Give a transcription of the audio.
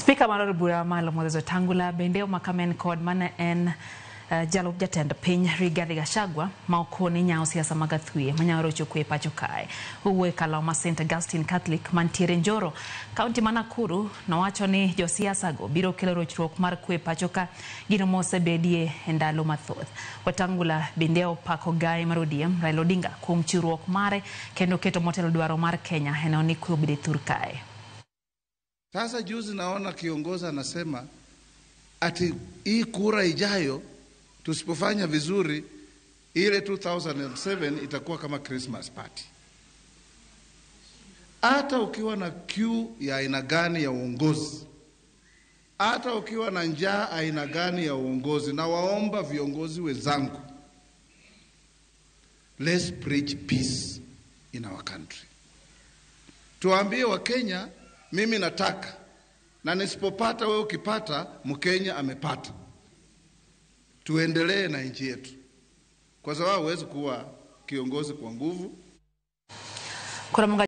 Spika mar od bura mamalo Moses Wetangula bende omako kod mane en jalup jatend piny Rigathi Gachagua ma okoni nyawo siasa mag athwie manyalo rocho kwe pacho kae. Owuoyo e kalaw ma St Augustine Catholic mantiere Njoro, kaunti ma Nakuru, nowacho ni josiasa go biro kelo rochruok mar kwe pacho ka, gino mosebedie e ndalo mathoth. Wetangula bende opako gai mar ODM Raila Odinga kuom chiwruok mare kendo keto motelo dwaro mar Kenya e neno ni kwe obedo e thur kae. Sasa juzi naona kiongozi anasema ati hii kura ijayo tusipofanya vizuri ile 2007 itakuwa kama Christmas party. Hata ukiwa na kiu ya aina gani ya uongozi, hata ukiwa na njaa aina gani ya uongozi, na waomba viongozi wenzangu, let's preach peace in our country. Tuambie Wakenya, mimi nataka na nisipopata, wewe ukipata, Mkenya amepata. Tuendelee na nchi yetu, kwa sababu huwezi kuwa kiongozi kwa nguvu. Koro